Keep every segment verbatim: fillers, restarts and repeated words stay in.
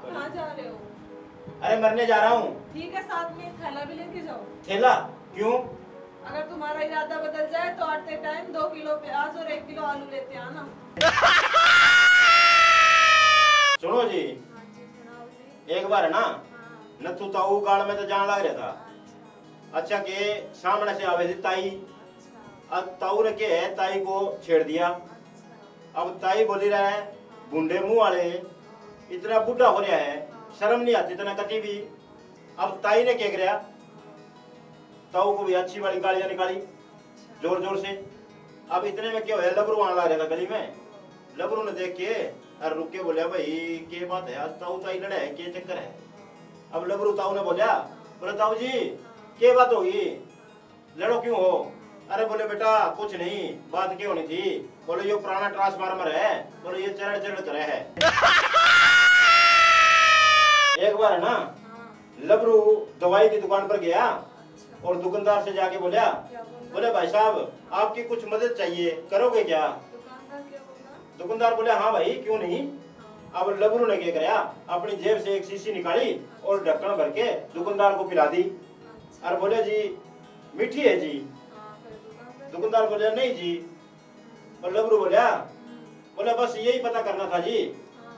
कहाँ जा रहे हो? अरे मरने जा रहा हूँ। ठीक है, साथ में थैला भी लेके जाओ। थैला? क्यों? अगर तुम्हारा इरादा बदल जाए तो आते टाइम दो किलो प्याज और एक किलो आलू लेते आना। सुनो जी, हाँ जी, सुनाओ जी। एक बार है ना, हाँ। नथु ताऊ गाल में तो जान लग रहा था। अच्छा। अच्छा के सामने से आवे थी ताई। अच्छा। अब ताऊ ने के है, ताई को छेड़ दिया। अच्छा। अब ताई बोली रहा है, भूंडे मुंह वाले, इतना बूढ़ा हो रहा है, शर्म नहीं आती इतना कती भी। अब ताई ने क्या करया, ताऊ को भी अच्छी वाली गालियां निकाली जोर जोर से। अब इतने में क्या होया, लबरू आने लग रहा था गली में। लबरू ने देख के और रुक के बोलिया, भाई के बात है, आज ताऊ ताई लड़े है, के चक्कर है? अब लबरू ताऊ ने बोलिया, बोले ताऊ जी, के बात होगी, लड़ो क्यों हो? अरे बोले बेटा कुछ नहीं, बात क्या होनी थी, बोले यो पुराना ट्रांसफार्मर है, बोले ये चरड़ चरड़ करे है। एक बार है ना, लबरू दवाई की दुकान पर गया और दुकानदार से जाके बोला, बोले भाई साहब, आपकी कुछ मदद चाहिए, करोगे क्या? दुकानदार क्या बोला? दुकानदार बोले, हाँ भाई, क्यों नहीं। अब लबरू ने क्या करया, अपनी जेब से एक शीशी निकाली और ढक्कन भर के दुकानदार को पिला दी। और बोले, जी मीठी है जी। हाँ, फिर दुकानदार दुकानदार बोले, नहीं जी। और लबरू बोला, बोले, बस यही पता करना था जी।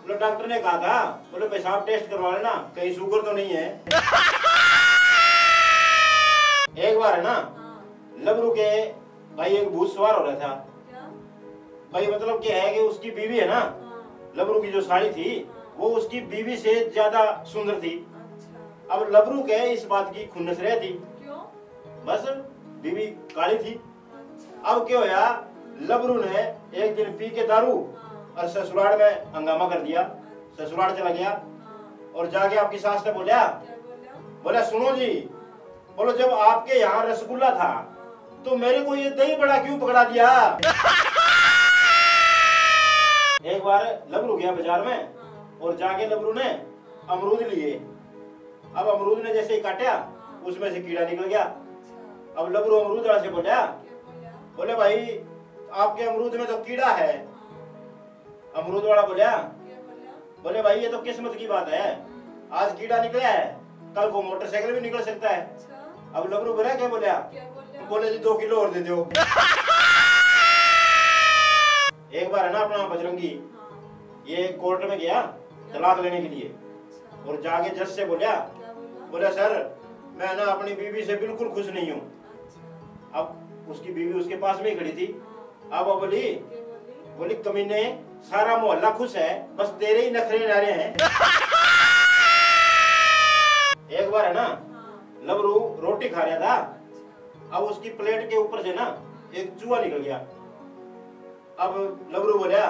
बोले, डॉक्टर ने कहा था, बोले पेशाब टेस्ट करवा लेना, कहीं शुगर तो नहीं है। एक बार है ना, हाँ। लबरू के भाई एक भूत सवार हो रहा था। क्या? भाई मतलब क्या है कि उसकी बीवी है ना, हाँ। लबरू की जो साली थी, वो उसकी बीवी से ज्यादा सुंदर थी। अच्छा। अब लबरू के इस बात की खुन्नस रहती, क्यों? बस बीवी काली थी। अच्छा। अब क्या होया, लबरू ने एक दिन पी के दारू हाँ। और ससुराल में हंगामा कर दिया। ससुराल चला गया हाँ। और जाके आपकी सास से बोला, क्या बोला? बोला, सुनो जी, हाँ। बोलो, जब आपके यहाँ रसगुल्ला था तो मेरे को ये दही बड़ा क्यों पकड़ा दिया? एक बार लबरू गया बाजार में और जाके लबरू ने अमरूद लिए। अब अमरूद ने जैसे ही काटा, उसमें से कीड़ा निकल गया। अब लबरू अमरूद वाले से बोला, बोले, भाई, आपके अमरूद में तो कीड़ा है। अमरूद वाला बोला, बोले, भाई, ये तो किस्मत की बात है, आज कीड़ा निकला है, कल को मोटरसाइकिल भी निकल सकता है। अब लबरू बोला, क्या बोला? बोले, जी, दो किलो और दे दो। एक बार है ना, अपना बजरंगी ये कोर्ट में गया तलाक लेने के लिए और जाके जज से बोला, बोला, सर, मैं ना अपनी बीवी से बिल्कुल खुश नहीं हूँ। अब उसकी बीवी उसके पास में ही खड़ी थी। अब वो बोली, बोली, कमीने, सारा मोहल्ला खुश है, बस तेरे ही नखरे नारे हैं। एक बार है ना, लबरू रोटी खा रहा था, अब उसकी प्लेट के ऊपर से ना एक चूहा निकल गया। अब लबरू बोला,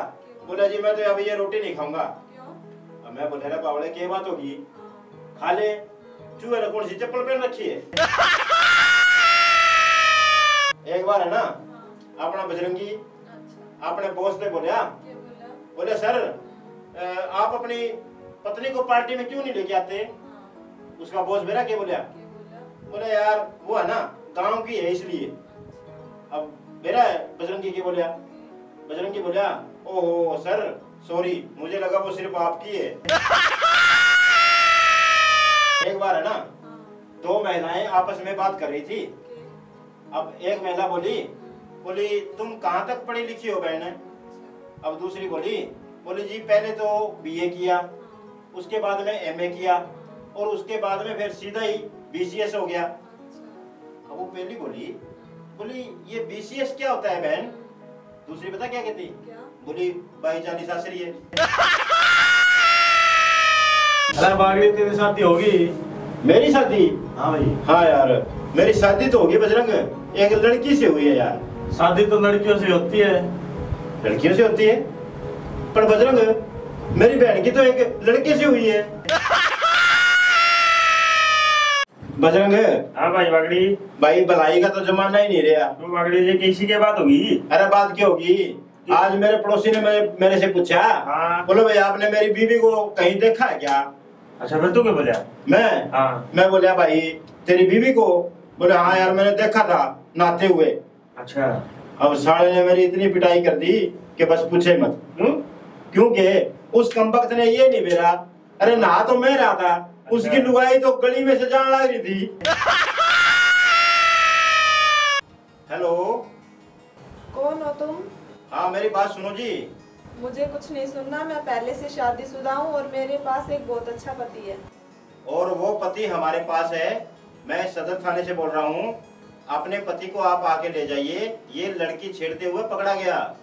बोला, जी, मैं तो अब ये रोटी नहीं खाऊंगा। अब मैं बोला, रे बावले, के बात होगी, खा ले। चूहे ने कौन सी चप्पल पहन रखी है? एक बार है ना, अपना बजरंगी अपने बॉस ने बोला, बोले, सर, अ, आप अपनी पत्नी को पार्टी में क्यों नहीं लेके आते? उसका बॉस मेरा क्या बोला, बोले, यार, वो है ना, गांव की है, इसलिए। अब मेरा बजरंगी के बोला, बजरंगी बोला, ओहो सर, सॉरी, मुझे लगा वो सिर्फ आपकी है। एक बार है ना, दो महिलाएं आपस में बात कर रही थी। अब एक महिला बोली, बोली, तुम कहाँ तक पढ़ी लिखी हो बहन? अब दूसरी बोली, बोली, जी, पहले तो बीए किया, उसके बाद में एमए किया और उसके बाद में फिर सीधा ही बीसीएस हो गया। अब वो पहली बोली, बोली, ये बीसीएस क्या होता है बहन? दूसरी पता क्या कहती? बोली, भाई जानी सासरी है। अरे बागड़ी, तेरी शादी होगी? मेरी शादी? हाँ भाई। हाँ यार, मेरी शादी तो होगी बजरंग, एक लड़की से हुई है यार। शादी तो लड़कियों से होती है। लड़कियों से होती है, पर बजरंग, मेरी बहन की तो एक लड़के से हुई है। बजरंग। हाँ भाई बागड़ी। भाई, भलाई का तो जमाना ही नहीं रहा। तो बागड़ी जी, किसी के बात होगी? अरे बात क्या होगी, आज मेरे पड़ोसी ने मेरे, मेरे से पूछा, हाँ। बोलो भाई, आपने मेरी बीवी को कहीं देखा है क्या? अच्छा, फिर तू क्या बोला? मैं? हाँ। मैं बोला, भाई, तेरी बीवी को? बोले, हाँ यार, मैंने देखा था नहाते हुए। अच्छा। अब साले ने मेरी इतनी पिटाई कर दी कि बस पूछे मत। क्यों? क्योंकि उस कमबख्त ने ये नहीं बेरा अरे, नहा तो मैं रहा था, उसकी लुगाई तो गली में से जान लग रही थी। हेलो। कौन हो तुम? हाँ, मेरी बात सुनो जी। मुझे कुछ नहीं सुनना। मैं पहले से शादीशुदा हूँ और मेरे पास एक बहुत अच्छा पति है। और वो पति हमारे पास है। मैं सदर थाने से बोल रहा हूँ। अपने पति को आप आके ले जाइए, ये लड़की छेड़ते हुए पकड़ा गया।